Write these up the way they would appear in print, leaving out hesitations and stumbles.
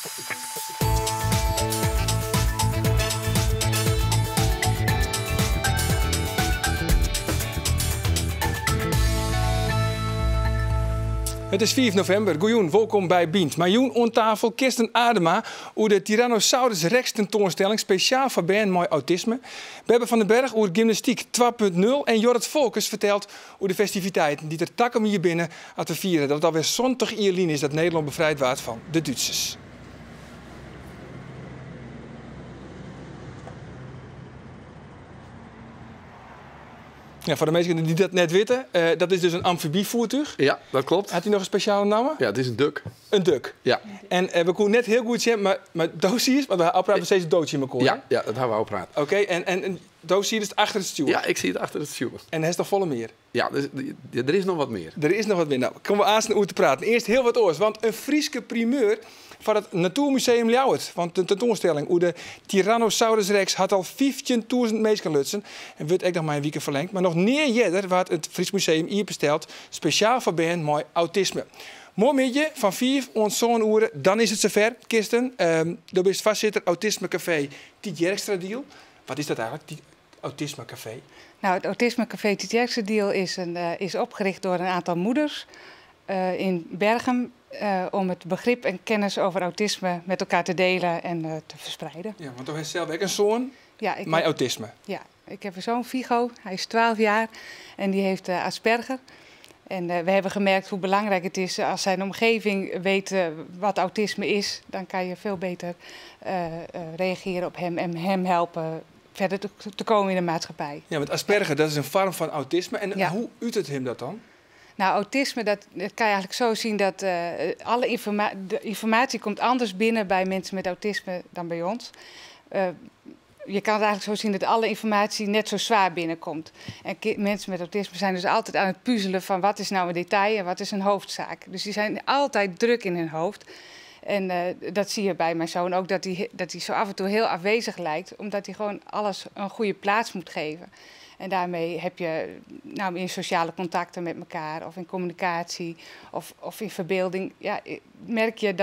It is 5 novimber. Goejûn, wolkom by Bynt. Mei jûn oan tafel Kirsten Adema oer de Tyrannosaurus Rex tentoanstelling spesjaal foar bern mei autisme. Bebbe van den Berg oer gymnastyk 2.0 en Jorrit Volkers fertelt oer de festiviteiten dy't der takom jier binne as we fiere dat it alwer 70 jier lyn is dat Nederlân befrijd waard fan de Dútsers. Ja, foar de minsken dy't dat net witte, dat is dus in amfibyfoertúch. Ja, dat kloppet. Hat hy noch in spesjale namme? Ja, it is in duck. In duck. Ja. En we koene net hiel goed sjen, mar do siest, want we ha ôfpraat, we sizze do tsjin mekoar. Ja, ja, dat ha we ôfpraat. Oké, en do siest achter it stjoer? Ja, ik siet achter it stjoer. En hast noch folle mear? Ja, der is noch wat mear. Der is noch wat mear. No, komme we aansten oer te praten. Earst hiel wat oars, want in Fryske primeur foar it Natoermuseum Ljouwert. Want de tentoanstelling oer de Tyrannosaurus Rex hat al 15.000 minsken lutsen en wurdt ek noch mei in wike ferlengd. Mar noch nea earder waard it Frysk Museum iepensteld spesjaal foar bern mei autisme. Moarnmiddei fan 5 oant 7 oere, dan is it safer. Kirsten, do bist foarsitter Autisme Café Tytsjerksteradiel. Wat is dat eigentlik, Autisme Café? Nou, het Autisme Café Tytsjerksteradiel is opgericht door een aantal moeders in Bergum om het begrip en kennis over autisme met elkaar te delen en te verspreiden. Ja, want do hast sels ek in soan Ja, ik mei heb, autisme. Ja, ik heb een zoon, Vigo. Hij is 12 jaar en die heeft Asperger. En we hebben gemerkt hoe belangrijk het is als zijn omgeving weet wat autisme is. Dan kan je veel beter reageren op hem en hem helpen verder te komen in de maatschappij. Ja, want Asperger, dat is in foarm fan autisme. En hoe utet him dat dan? Nou, autisme, dat kan je eigenlijk zo zien dat de informatie komt anders binnen bij mensen met autisme dan bij ons. Je kan het eigenlijk zo zien dat alle informatie net zo zwaar binnenkomt. En mensen met autisme zijn dus altijd aan het puzzelen van wat is nou een detail en wat is een hoofdzaak. Dus die zijn altijd druk in hun hoofd. En dat zie je bij mijn zoon ook, dat hij zo af en toe heel afwezig lijkt, omdat hij gewoon alles een goede plaats moet geven. En daarmee heb je in sociale contacten met elkaar of in communicatie of in verbeelding, ja, merk je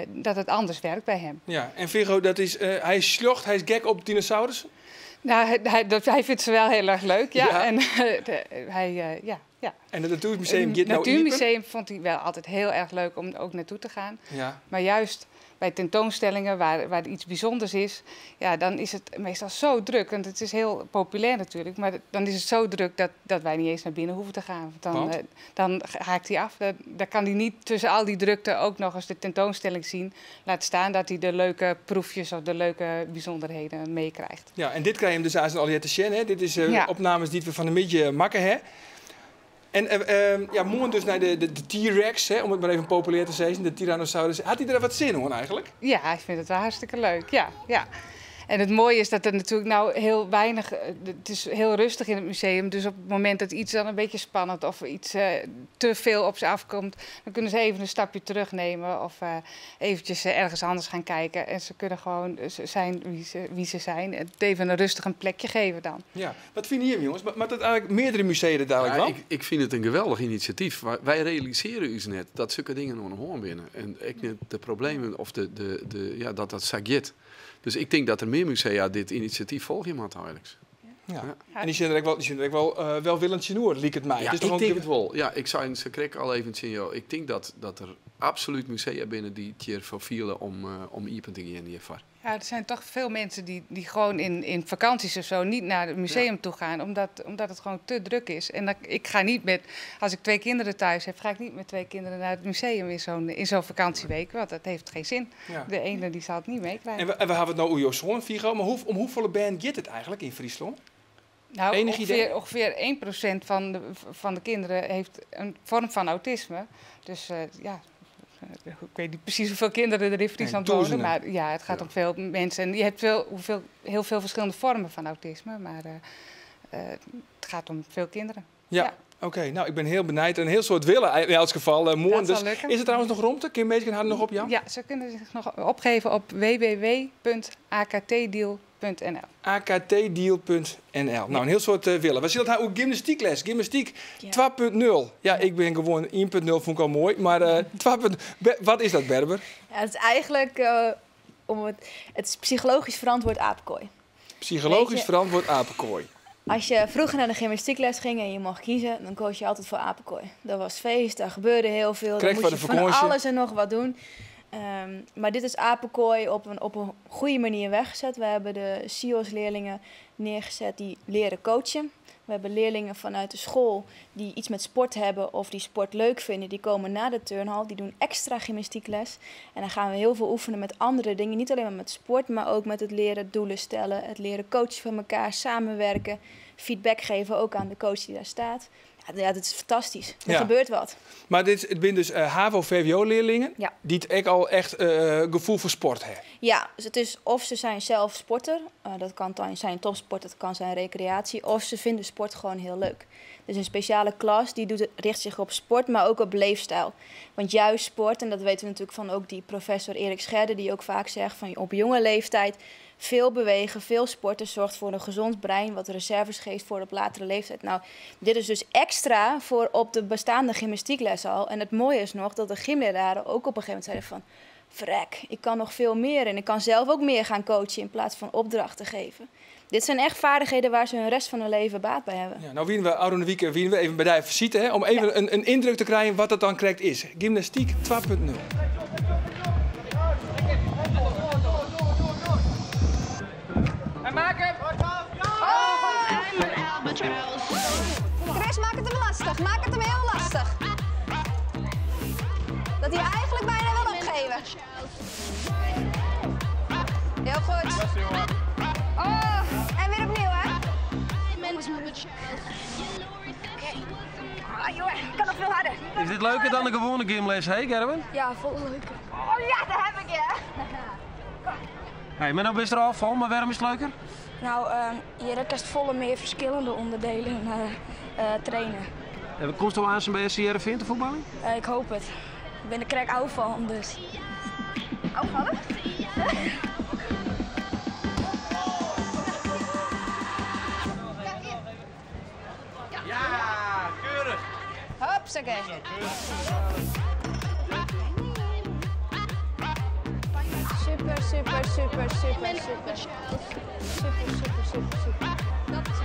dat het anders werkt bij hem. Ja, en Vigo, hij is sljocht, hij is gek op dinosaurussen? Nou, hij vindt ze wel heel erg leuk, ja. Ja. En, de, hij ja, ja. En het Natuurmuseum Het gaat nou iepen? Natuurmuseum vond hij wel altijd heel erg leuk om ook naartoe te gaan. Ja. Maar juist bij tentoonstellingen waar iets bijzonders is, ja, dan is het meestal zo druk. Want het is heel populair natuurlijk, maar dan is het zo druk dat wij niet eens naar binnen hoeven te gaan. Want Want? dan haakt hij af. Dan kan hij niet tussen al die drukte ook nog eens de tentoonstelling zien. Laat staan dat hij de leuke proefjes of de leuke bijzonderheden meekrijgt. Ja, en dit krijg je hem dus aan zijn Aliette Sjen, hè? Dit is Ja. opnames die we van de midden maken, hè? En ja, morgen dus naar de T-Rex, hè, om het maar even populair te zeggen, de Tyrannosaurus. Had hij er wat zin in eigenlijk? Ja, hij vindt het wel hartstikke leuk, ja, ja. En het mooie is dat er natuurlijk nou heel weinig, het is heel rustig in het museum, dus op het moment dat iets dan een beetje spannend of iets te veel op ze afkomt, dan kunnen ze even een stapje terugnemen of eventjes ergens anders gaan kijken. En ze kunnen gewoon zijn wie ze zijn en het even een rustig een plekje geven dan. Ja, wat vinden jullie, jongens? Maar dat eigenlijk meerdere musea er dadelijk Ja, wel? ik vind het een geweldig initiatief. Maar wij realiseren ons net dat zulke dingen nog een hoorn binnen. En ik net de problemen of de, de, de, ja, dat dat sagiet. Dus ik denk dat er meer musea dit initiatief volgen moet eigenlijk. Ja. Ja. En die zijn er ook wel, die zijn er ook wel welwillend tjenoer, liek het mij. Ja, Het is ik toch ook denk de het wel. Ja, ik zei in Sakrek al even zien, joh. Ik denk dat er absoluut musea binnen die het hier voor vielen om iepen te gaan hiervoor. Ja, er zijn toch veel mensen die gewoon in vakanties of zo niet naar het museum toe gaan, omdat het gewoon te druk is. En dat, ik ga niet met, als ik 2 kinderen thuis heb, ga ik niet met 2 kinderen naar het museum in zo'n vakantieweek, want dat heeft geen zin. De ene die zal het niet meekrijgen. En we hebben het nou over jouw zoon, Vigo, maar om hoeveel band gaat het eigenlijk in Friesland? Enig idee? Ongeveer 1% van de kinderen heeft een vorm van autisme. Dus ja, ik weet niet precies hoeveel kinderen er in Friesland Nee, wonen, duizenden. maar ja, het gaat om veel mensen. En je hebt heel veel verschillende vormen van autisme, maar het gaat om veel kinderen. Oké, ik ben heel benijd. Een heel soort willen in elk geval. Morgen Dat zal dus. lukken. Is er trouwens nog ruimte? Kun je mensen haar nog op jou? Ja, ze kunnen zich nog opgeven op w w w punt a k t deal punt aktdeal.nl. Aktdeal.nl. Nou, in hiel soad wille. We sille it ha oer gymnastykles. Gymnastyk 2.0. Ja, ik bin gewoan 1.0 fûn ik al moai, mar 2. Wat is dat, Berber? Ja, het is eigenlijk het is psychologisch verantwoord apenkooi. Psychologisch Weet je- verantwoord apenkooi. Als je vroeger naar de gymnastiekles ging en je mocht kiezen, dan koos je altijd voor apenkooi. Dat was feest, daar gebeurde heel veel. Dan Krek moest voor je de van vakantie. alles en nog wat doen. Maar dit is apenkooi op een goede manier weggezet. We hebben de CIOS-leerlingen neergezet die leren coachen. We hebben leerlingen vanuit de school die iets met sport hebben of die sport leuk vinden. Die komen naar de turnhal, die doen extra gymnastiekles. En dan gaan we heel veel oefenen met andere dingen. Niet alleen maar met sport, maar ook met het leren doelen stellen. Het leren coachen van elkaar, samenwerken. Feedback geven ook aan de coach die daar staat. Ja, dat is fantastisch. Er gebeurt wat. Maar het zijn dus HAVO-VWO-leerlingen die het echt al echt gevoel voor sport hebben. Ja, dus het is of ze zijn zelf sporter, dat kan dan zijn topsport, dat kan zijn recreatie, of ze vinden sport gewoon heel leuk. Dus een speciale klas die richt zich op sport, maar ook op leefstijl. Want juist sport, en dat weten we natuurlijk van ook die professor Erik Scherder, die ook vaak zegt van op jonge leeftijd veel bewegen, veel sporten zorgt voor een gezond brein, wat reserves geeft voor op latere leeftijd. Nou, dit is dus extra voor op de bestaande gymnastiekles al. En het mooie is nog dat de gymleraren ook op een gegeven moment zeiden van, vrek, ik kan nog veel meer en ik kan zelf ook meer gaan coachen in plaats van opdrachten geven. Dit zijn echt vaardigheden waar ze hun rest van hun leven baat bij hebben. Ja, nou wienen we Arun Wieke, wienen we even bij de visite, hè, om even een indruk te krijgen wat dat dan correct is. Gymnastiek 2.0. En maak hem! Chris, maak het hem lastig. Maak het hem heel lastig. Dat hij eigenlijk bijna wil opgeven. Heel goed. Oh, en weer opnieuw, hè? Oh, jongen, ik kan nog veel harder. Is dit leuker dan de gewone gymles, hè, Gerben? Ja, vol leuker. Oh ja, daar heb ik je. Hey, maar nou bist er al van, maar waarom is het leuker? Nou, hier kan je volle meer verschillende onderdelen trainen. En komt er aan zijn bij SC Heerenveen te voetballen? Ik hoop het. Ik ben er krek oud van, dus. Afvallen? Ja, keurig. Hopsakee. Super, super, super, super, super. Super, super, super, super. Dat is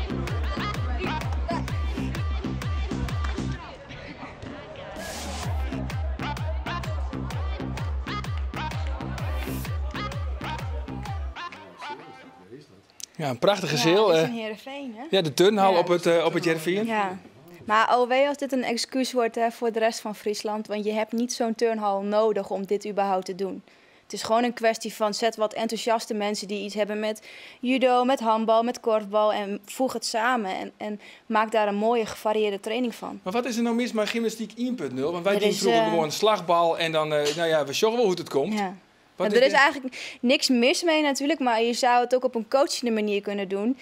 Ja, een prachtige Ja, zaal, dat is eh. in Heerenveen, hè? Ja, de turnhal Ja. op het Heerenveen. Ja. Maar OW, als dit een excuus wordt, hè, voor de rest van Friesland, want je hebt niet zo'n turnhal nodig om dit überhaupt te doen. Het is gewoon een kwestie van zet wat enthousiaste mensen die iets hebben met judo, met handbal, met korfbal en voeg het samen en maak daar een mooie gevarieerde training van. Maar wat is er nou mis met gymnastiek 1.0? Want wij Er doen is, vroeger gewoon slagbal en dan, nou ja, we sjoggen wel hoe het komt. Ja. Wat Er is is dit? eigenlijk niks mis mee natuurlijk, maar je zou het ook op een coachende manier kunnen doen.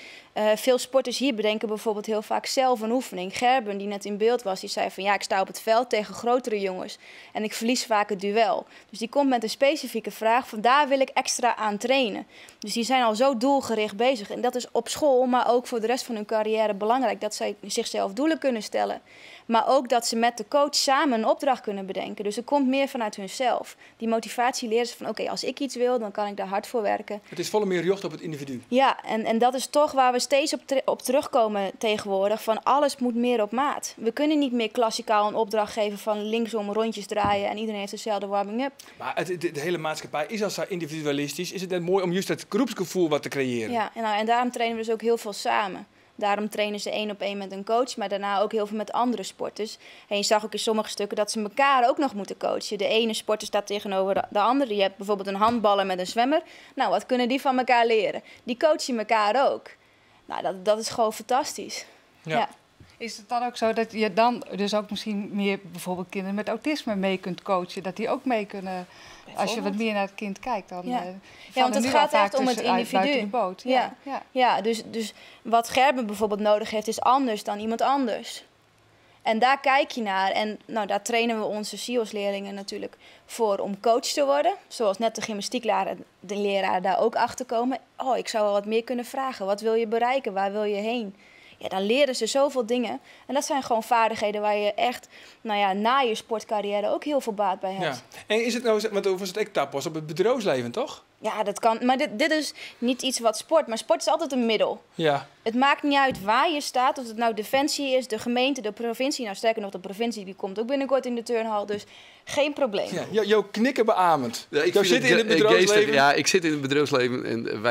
Veel sporters hier bedenken bijvoorbeeld heel vaak zelf een oefening. Gerben, die net in beeld was, die zei van ja, ik sta op het veld tegen grotere jongens en ik verlies vaak het duel. Dus die komt met een specifieke vraag van daar wil ik extra aan trainen. Dus die zijn al zo doelgericht bezig. En dat is op school, maar ook voor de rest van hun carrière belangrijk, dat zij zichzelf doelen kunnen stellen. Maar ook dat ze met de coach samen een opdracht kunnen bedenken. Dus het komt meer vanuit hunzelf. Die motivatie leren ze van oké, als ik iets wil, dan kan ik daar hard voor werken. Het is volle meer jocht op het individu. Ja, en dat is toch waar we steeds op terugkomen tegenwoordig. Van alles moet meer op maat. We kunnen niet meer klassikaal een opdracht geven van linksom rondjes draaien en iedereen heeft dezelfde warming-up. Maar de hele maatschappij is al zo individualistisch. Is het net mooi om juist dat groepsgevoel wat te creëren? Ja, en daarom trainen we dus ook heel veel samen. Daarom trainen ze 1 op 1 met een coach, maar daarna ook heel veel met andere sporters. En je zag ook in sommige stukken dat ze elkaar ook nog moeten coachen. De ene sporter staat tegenover de andere. Je hebt bijvoorbeeld een handballer met een zwemmer. Nou, wat kunnen die van elkaar leren? Die coachen elkaar ook. Nou, dat is gewoon fantastisch. Ja. Is het dan ook zo dat je dan dus ook misschien meer bijvoorbeeld kinderen met autisme mee kunt coachen? Dat die ook mee kunnen, als je wat meer naar het kind kijkt, dan, Ja, vallen want het nu al gaat vaak echt om het buiten individu. de boot. Ja, dus wat Gerben bijvoorbeeld nodig heeft is anders dan iemand anders. En daar kijk je naar. En nou, daar trainen we onze CIOS-leerlingen natuurlijk voor om coach te worden. Zoals net de gymnastiekleraar, de leraar daar ook achter komen. Oh, ik zou wel wat meer kunnen vragen. Wat wil je bereiken? Waar wil je heen? Ja, dan leren ze zoveel dingen. En dat zijn gewoon vaardigheden waar je echt, nou ja, na je sportcarrière ook heel veel baat bij hebt. Ja. En is het nou, want over het ik was op het bedrijfsleven, toch? Ja, dat kan. Maar dit is niet iets wat sport. Maar sport is altijd een middel. Ja. Het maakt niet uit waar je staat. Of het nou Defensie is, de gemeente, de provincie. Nou, sterker nog, de provincie die komt ook binnenkort in de turnhal. Dus geen probleem. Ja, jo knikken beamend. Ja, ik Jo zit in het bedrijfsleven. Ja, ik zit in het bedrijfsleven. En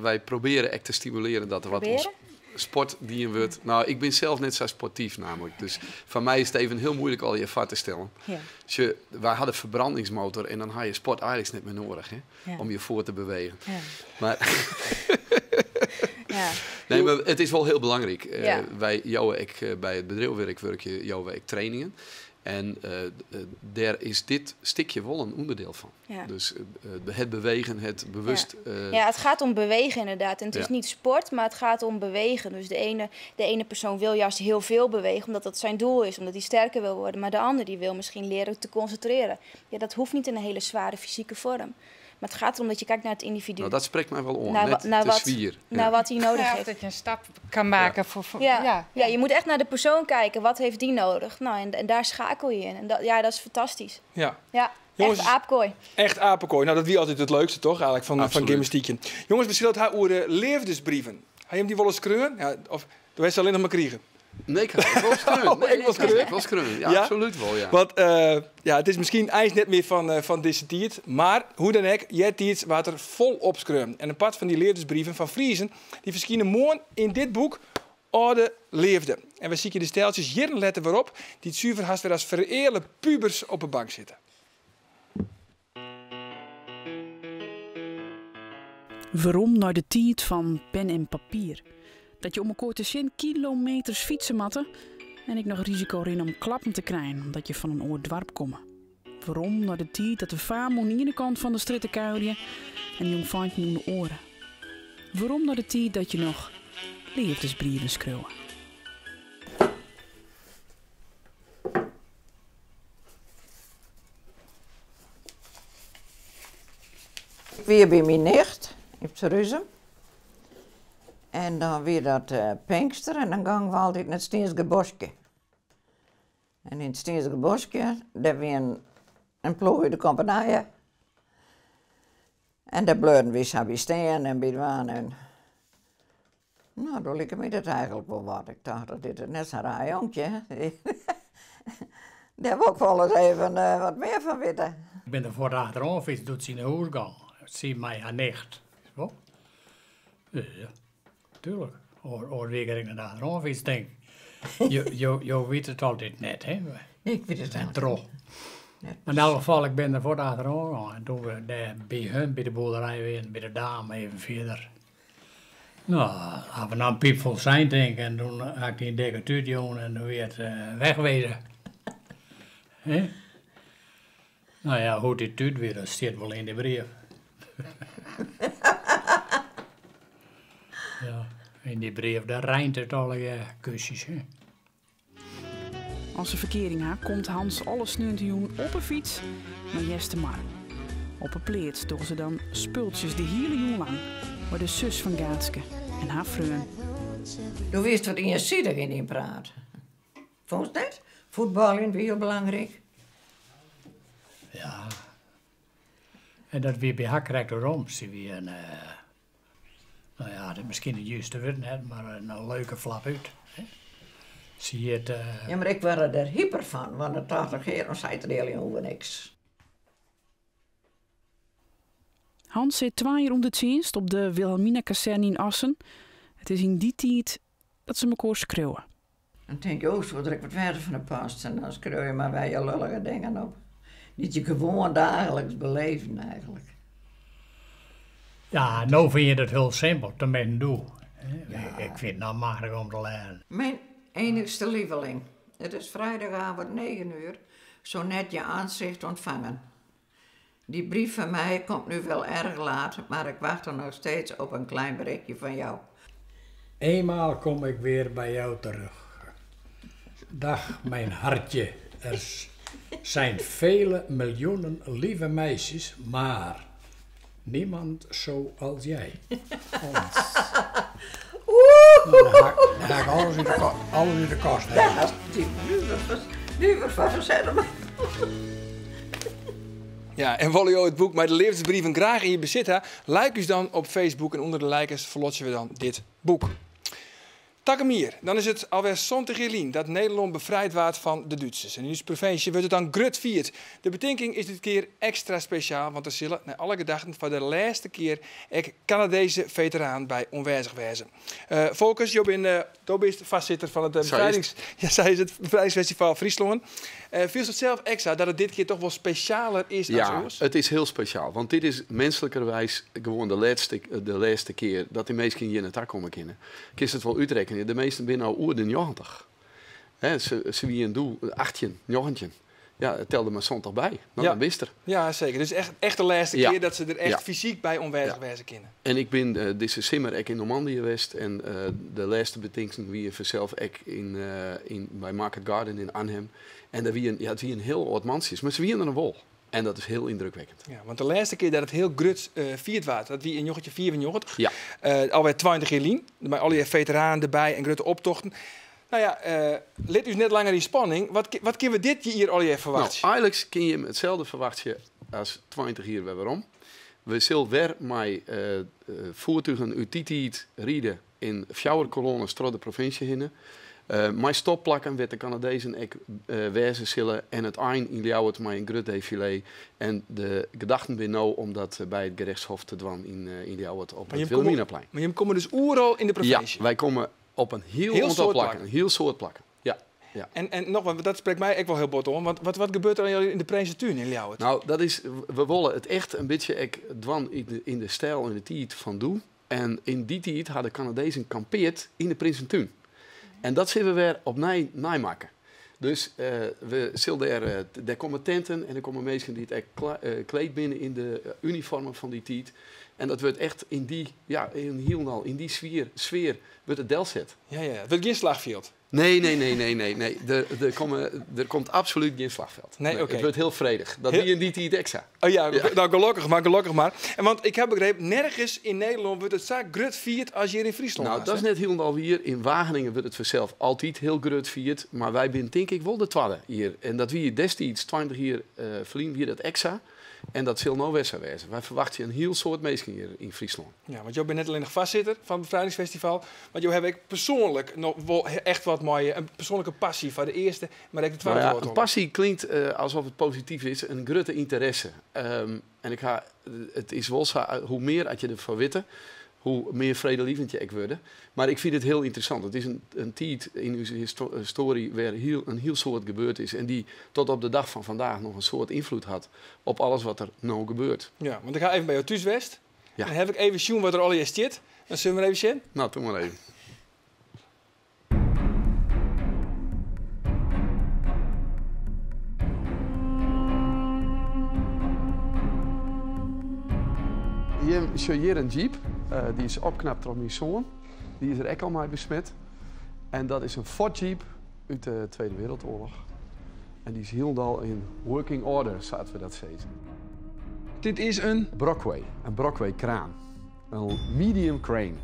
wij proberen echt te stimuleren dat er wat ons sport die een wordt. Nou, ik ben zelf net zo sportief namelijk. Dus van mij is het even heel moeilijk al je vat te stellen. Ja. Dus wij hadden verbrandingsmotor en dan had je sport eigenlijk net meer nodig, hè? Ja. Om je voor te bewegen. Ja. Maar, ja. Nee, maar het is wel heel belangrijk. Ja. Wij, jou en ik, bij het bedrijfwerk werken jou en ik trainingen. En daar is dit stukje wel een onderdeel van. Ja. Dus het bewegen, het bewust... Ja. Ja, het gaat om bewegen inderdaad. En het is niet sport, maar het gaat om bewegen. Dus de ene persoon wil juist heel veel bewegen, omdat dat zijn doel is, omdat hij sterker wil worden. Maar de ander die wil misschien leren te concentreren. Ja, dat hoeft niet in een hele zware fysieke vorm. Maar het gaat erom dat je kijkt naar het individu. Nou, dat spreekt mij wel om. Naar wat hij nodig heeft. Dat je een stap kan maken. Ja. Voor, ja. Ja, je moet echt naar de persoon kijken. Wat heeft die nodig? Nou, en daar schakel je in. En dat is fantastisch. Ja. Ja, jongens, echt aapkooi. Echt apenkooi. Nou, dat wie altijd het leukste, toch? Eigenlijk van gymnastiekje. Jongens, we zullen het haar oor liefdesbrieven. Ga je hem die wel eens kreuren? Ja, of de wij alleen nog maar kriegen? Nee, ik wil skreun. Oh, ik wil skreun. Ja, ja, absoluut wel, ja. Want ja, het is misschien ijs net meer van deze tijd. Maar hoe dan ook, jij tijd waar er volop skreun. En een part van die leerdersbrieven van Friesen, die verschijnen morgen in dit boek Orde Leefde. En we zien de stijltjes hier letten weer op, die het zuiver haast weer als vereerde pubers op de bank zitten. Waarom naar de tijd van pen en papier? Dat je om elkaar te zien kilometers fietsen matten en ik nog risico erin om klappen te krijgen omdat je van een oor dwarp komt. Waarom naar de tijd dat de faam aan de ene kant van de stritten kuierde en jong vantje om de oren? Waarom naar de tijd dat je nog liefdesbrieven schreeuwen? Ik weer bij mijn nicht in Jeruzalem. En dan weer dat Pinkster en dan gingen we altijd naar het Steenske Bosje. En in het Steenske Bosje, daar weer een ploeg uit de compagnie. En daar bleven we zo bij staan en bij de en nou, daar leek me dat eigenlijk wel wat. Ik dacht, dat dit is net zo'n raar jongetje. Daar wil ik wel eens even wat meer van weten. Ik ben er voor de achterom fiets, doet ze in de huis gaan. Zie mij haar nicht. Ja. Tuurlijk. Oor week ik naar de achterom fiets denk. Je weet het altijd net, hè? Ik weet het altijd. Droog. Maar in elk geval, ik ben er voor de achterom gegaan. En toen we daar bij hun, bij de boerderij weer, bij de dame even verder. Nou, hadden we nou een piep vol zijn, denk ik. En toen had ik die een dikke tuut, jongen, en toen weer het wegwezen. Hè? Nou ja, hoe die tuut weer, dat zit wel in de brief. Ja, in die brief, daar rijnt het alle kusjes, hè. Als ze verkering haar, komt Hans alle sneuntejoen op een fiets naar Eastermar. Op een pleert door ze dan spultjes de hele joen lang, maar de zus van Gaatske en haar vreun. Du wist wat eenzijdig in die praat. Vond je dat? Voetbal is heel belangrijk. Ja. En dat weer bij haar krijgt erom. Ze weer een, nou ja, dat is misschien het juiste woord net, maar een leuke flap uit. Hè? Zie je het, Ja, maar ik werd er hyper van, want de 80 jaar zei het er over niks. Hans zit 2 jaar onder dienst op de Wilhelmina-kazerne in Assen. Het is in die tijd dat ze elkaar schreeuwen. Dan denk je, oh, zo druk wat verder van de past. En dan schreeuw je maar bij je lullige dingen op. Die je gewoon dagelijks beleven eigenlijk. Ja, nou vind je dat heel simpel, te met een doel. Ja. Ik vind het nou makkelijk om te leren. Mijn enigste lieveling. Het is vrijdagavond 9 uur, zo net je aanzicht ontvangen. Die brief van mij komt nu wel erg laat, maar ik wacht er nog steeds op een klein berichtje van jou. Eenmaal kom ik weer bij jou terug. Dag mijn hartje, er zijn vele miljoenen lieve meisjes, maar niemand zoals jij. Oeh! Nou, dan ha ik alles út de, alles út de kast. Dêr hast dy nuver foar fersetten. Ja, en wolle jo it boek mei de leafdesbrieven graach yn je besit ha? Like ús dan op Facebook en ûnder de likers ferlotsje we dan dit boek. Takom jier, dan is it alwer 70 jier lyn dat Nederlân befrijd waard fan de Dútsers. En yn ús provinsje wurdt it dan grut fierd. De betinking is dit kear ekstra spesjaal, want der sille nei alle gedachten foar de lêste kear ek Kanadese feteranen by oanwêzich wêze. Folkers, jo binne, do bist foarsitter fan it befrijdings, ja, sa is it, Befrijdingsfestival Fryslân. Fielst it sels ek sa dat it dit kear toch wol spesjaler is as Ja, oars? it is hiel spesjaal, want dit is minsklikerwiis gewoan de lêste, de lêste kear dat dy minsken hjir nei ta komme kinne. Kinst it wol útrekkenje, de measten binne no oer de 90. Hè, se wienen doe 18, 19. Ja, tel der mar 70 by, no, dan bist der. Ja, seker. Dus echt, echt de lêste kear dat se der echt fysyk by oanwêzich wêze kinne. En ik bin dizze simmer ek yn Normandië west en de lêste betingsten wie fansels ek yn, by Market Garden yn Arnhem. En der wie, ja, it wienen hiel âld mantsjes, mar se wienen der noch wol. En dat is hiel yndrukwekkend. Ja, want de lêste kear dat it hiel grut fierd waard, dat wie yn 1995. Ja. Alwer 20 jier lyn, mei allegear feteranen derby en grutte optochten. No ja, lit ús net langer yn spanning. Wat, wat kinne we dit jier allegear ferwachtsje? No, eigenlik kinne je itselde ferwachtsje as 20 jier wer werom. We sille wer mei voertugen út dy tiid ride yn fjouwer kolonnes troch de provinsje hinne. Mei stopplakken wêr't de Kanadezen ek wêze sille en it ein yn Ljouwert mei in grut defilé. En de gedachten binne no om dat by it Gerechtshof te dwaan yn Ljouwert op it Wilhelminaplein. Mar jim komme dus oeral yn de provinsje? Ja, wy komme op in hiel oantal plakken. In hiel soad plakken, ja. Ja. En noch wat, dat sprekt my ek wol hiel bot oan, want wat gebeurt der yn de Prinsetún yn Ljouwert? No, dat is, we wolle it echt in bytsje ek dwaan yn de styl en de tiid fan doe. En yn dy tiid ha de Kanadezen kampeard yn de Prinsetún. En dat sille we wer opnij neimakke. Dus we sille dêr, dêr komme tinten en der komme minsken dy't ek kleed binne yn de uniformen fan dy tiid. En dat wurdt echt yn dy, ja, hielendal yn dy sfear, sfear wurdt it delset. Ja, ja, it wurdt gjin slachfjild. Nee, nee, nee, nee, nee, nee. Der komt absolút gjin slachfjild. Nee, oké. It wurdt hiel fredich. Dat wie yn dy tiid ek sa. Oh ja, no gelokkich mar, gelokkich mar. En want ik ha begrepen, nergens yn Nederlân wurdt it sa grut fierd as hjir yn Fryslân. No, dat is net hielendal wier. Yn Wageningen wurdt it fansels altyd hiel grut fierd. Mar wy binne tink ik wol de twadde hjir. En dat wie destiids, 20 jier ferlyn, wie dat ek sa. En dat sil no wer sa wêze. Wy ferwachtsje in hiel soad minsken hjir yn Fryslân. Ja, want jo binne net allinnich foarsitter fan it Befrijdingsfestival, mar jo hawwe ek persoanlik noch wol echt wat mei in persoanlike passy foar de Earste, mar ek de Twadde No ja, in Wrâldoarloch. passy klinkt alsof it posityf is, in grutte ynteresse. En ik ha, it is wol sa, hoe mear at je derfan witte, hoe mear fredelievend je ek wurde. Mar ik fyn it hiel ynteressant. It is in tiid yn ús histoarje wêr in hiel soad gebeurd is en dy't tot op de dag fan vandaag noch in soad ynfloed hat op alles wat der no gebeurt. Ja, want ik ha even by jo thús west. Ja. En haw ik even sjoen wat der allegear stiet. Dan sille we mar even sjen. No, doe mar even. Hjir sjoch hjir in jeep. Dy is opknapt troch myn soan. Dy is der ek al mei besmet. En dat is in Ford Jeep út de Tweede Wereldoorlog. En dy is hielendal in working order, sa't we dat sizze. Dit is in? Brockway, in Brockway kraan. In medium crane.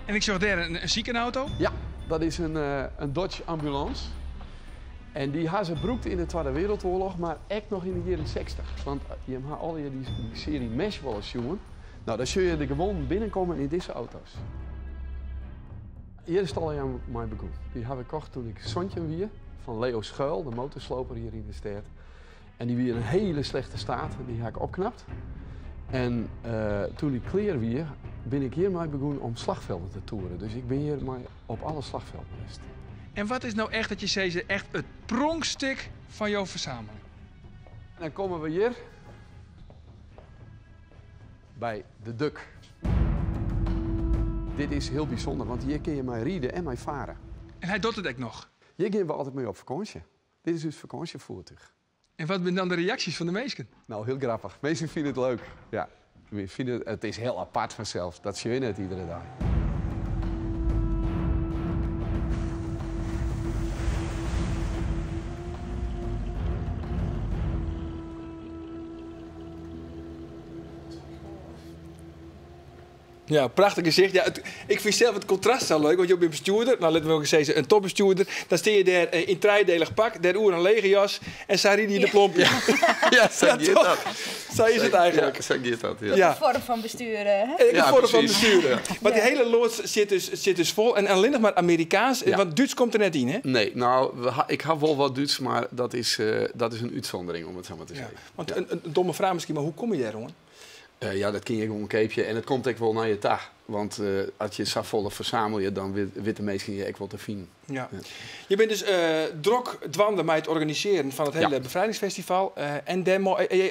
En ik sjoch dêr in sikenauto. Ja, dat is in Dodge ambulance. En dy ha se brûkt yn de Twadde Wereldoarloch, mar ek noch yn de jierren 60. Want jim ha allegear dy serie MASH wolris sjoen. No, dan sjogge je de gewonden binnenkommen yn dizze auto's. Hjir is it allegear mei begûn. Dy haw ik kocht toen ik 17 wie, fan Leo Schuil, de motorsloper hjir yn de stêd. En dy wie yn in hiele slechte staat, dy ha ik opknapt. En toen ik klear wie, bin ik hjirmei begûn om slachfelden te toeren. Dus ik bin hjirmei op alle slachfelden west. En wat is no echt dat je sizze, echt it pronkstik fan jo fersameling? Dan komme we hjir by de Duck. Dit is hiel bysûnder, want hjir kinne je mei ride en mei fare. En hy docht it ek noch? Hjir gean we altyd mei op fakânsje. Dit is ús fakânsjefoertúch. En wat binne dan de reaksjes fan de minsken? No, hiel grappich. Minsken fine it leuk. Ja, we fine it is hiel apart fansels. Dat sjogge je net iedere dei. Ja, prachtich gesicht. Ja, it, ik fyn sels it kontrast sa leuk, want jo binne bestjoerder, no litte we ek sizze in topbestjoerder. Dan steane je dêr eh, yn trijedelig pak, dêroer in lege jas en sa ride je de plompje. Ja, sa giet dat. Sa is it eigentlik. Ja, sa giet dat, ja. Ja. Een vorm van besturen. Hè? Ek in Ja, foarm fan precies. bestjoeren. Want dy hiele loads sit dus fol en allinnich mar Amerikaans, Ja. want Dútsk komt der net yn, hè? Nee, nou, ik ha wol wat Dútsk, mar dat is in útsûndering, om it sa mar te Ja. sizzen. Want in domme fraach miskien, mar hoe komme je dêr oan? Ja, dat kin je gewoan keapje en it komt ek wol nei je ta. Want as je safolle fersamelje, dan witte minsken je ek wol te finen. Ja. Je bent dus drok dwaande mei it organisearjen fan it hiele befrijdingsfestival. En dêr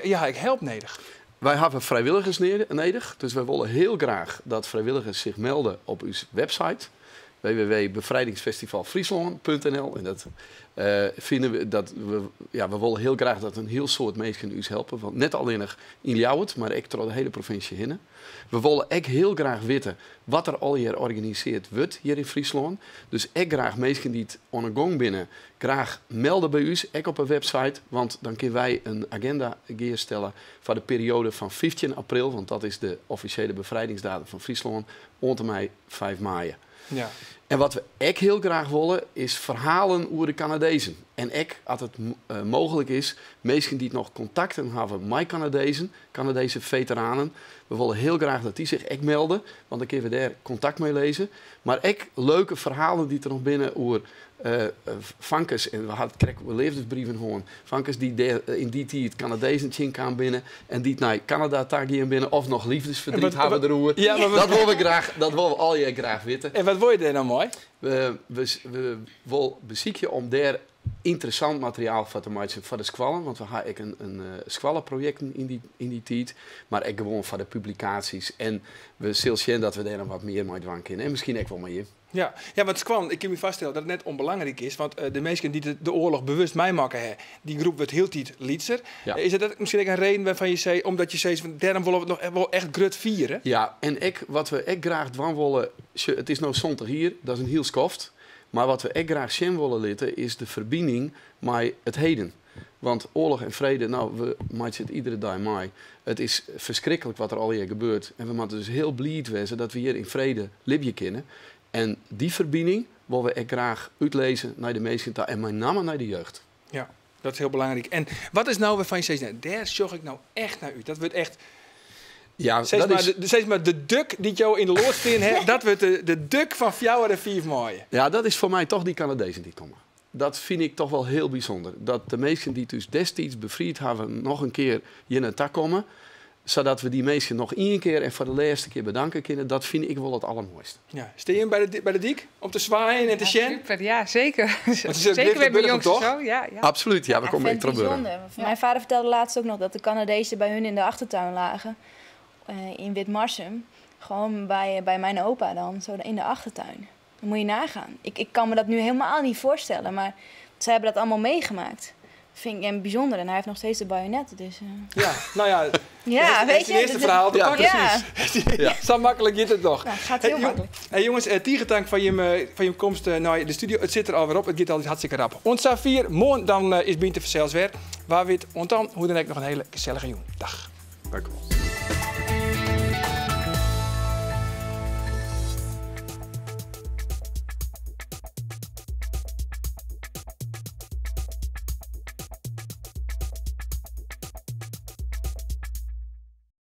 ja, ek help nedich. Wy hawwe frijwilligers nedich, dus wy wolle hiel graach dat frijwilligers sich melde op ús website www.bevrijdingsfestivalfriesland.nl. En dat fine we dat we, ja, we wolle hiel graach dat in hiel soad minsken ús helpe, want net allinnich yn Ljouwert, mar ek troch de hiele provinsje hinne. We wolle ek hiel graach witte wat der allegear organisearre wurdt hjir yn Fryslân. Dus ek graach minsken dy't oan 'e gong binne, graach melde by ús, ek op 'e website, want dan kinne wy in agenda gearstelle foar de perioade fan 15 april, want dat is de offisjele befrijdingsdatum fan Fryslân, oant en mei 5 maaie. En wat we ek hiel graach wolle, is ferhalen oer de Kanadezen. En ek, as it mooglik is, minsken dy't noch kontakten hawwe mei Kanadezen, Kanadese feteranen. We wolle hiel graach dat dy sich ek melde, want dan kinne we dêr kontakt mei lizze. Mar ek leuke ferhalen dy't der noch binne oer famkes, en we ha it krekt oer leafdesbrieven hân, famkes dy't dêr yn dy tiid Kanadezen tsjinkaam binne en dy't nei Kanada ta gien binne of noch leafdesferdriet hawwe deroer. Ja, mar wat Dat wolle we graach, dat wolle we allegear graach witte. En wat wolle je dêr no mei? We wolle besykje om dêr ynteressant materiaal foar te meitsjen foar de skoallen, want we ha ek in skoalleprojekten yn dy tiid, mar ek gewoan foar de publikaasjes. En we sille sjen dat we dêr noch wat mear mei dwaan kinne en miskien ek wol mei jim. Ja, want skoallen, ik kin my foarstelle dat it net ûnbelangryk is, want de minsken dy't de oarloch bewust meimakke ha, dy groep wurdt hieltyd lytser. Is dat miskien ek in reden wêrfan't je sizze, omdat je sizze, fan, dêrom wolle we it noch wol echt grut fiere? Ja, en ek wat we ek graach dwaan wolle, sjoch, it is no 70 jier, dat is in hiel skoft, mar wat we ek graach sjen wolle litte is de ferbining mei it heden. Want oarloch en frede, no, we meitsje it iedere dei mei. It is ferskriklik wat der allegear gebeurt. En we moatte dus hiel bliid wêze dat we hjir yn frede libje kinne. En dy ferbining wolle we ek graach útlizze nei de minsken ta en mei namme nei de jeugd. Ja, dat is hiel belangryk. En wat is no wêrfan't je sizze, no, dêr sjoch ik no echt nei út. Dat wurdt echt Ja, Sis dat mar, is sis mar de duk dy't jo yn de loads stean ha, dat wurdt de duk fan 4 en 5 maaie. Ja, dat is foar my toch dy Kanadezen dy't komme. Dat fyn ik toch wol hiel bysûnder. Dat de minsken dy't ús destiids befrijd hawwe noch in kear hjir nei ta komme, sadat we dy minsken noch ien kear en foar de lêste kear bedanke kinne, dat fyn ik wol it allermoaiste. Ja. Steane jim by de dyk om te swaaien en te Ja, sjen? super, ja, zeker. Want het is ook Zeker licht met mijn Burgum, jongste toch? zo, ja, ja. Absoluut, ja, we Ja, komen ik vind echt het terug. bijzonder. Mijn vader vertelde laatst ook nog dat de Canadezen bij hun in de achtertuin lagen. In Witmarsum. Gewoon bij mijn opa dan, zo in de achtertuin. Dan moet je nagaan. Ik kan me dat nu helemaal niet voorstellen, maar zij hebben dat allemaal meegemaakt. Dat vind ik hem bijzonder. En hij heeft nog steeds de bajonet. Dus. Ja, nou ja, Ja, het weet is je, het eerste dat verhaal te Ja, pakken. Ja. Precies. Ja. Zo makkelijk gaat het nog. Nou, het gaat Hey, heel makkelijk. jongens, tige tank van je komst naar de studio. Het zit er alweer op. Het gaat altijd hartstikke rap. Oant safier, moarn dan is Biente fansels wer. Wa wit, oant dan, hoe dan ek nog in hiele gesellige jûn. Dag. Dank u wel.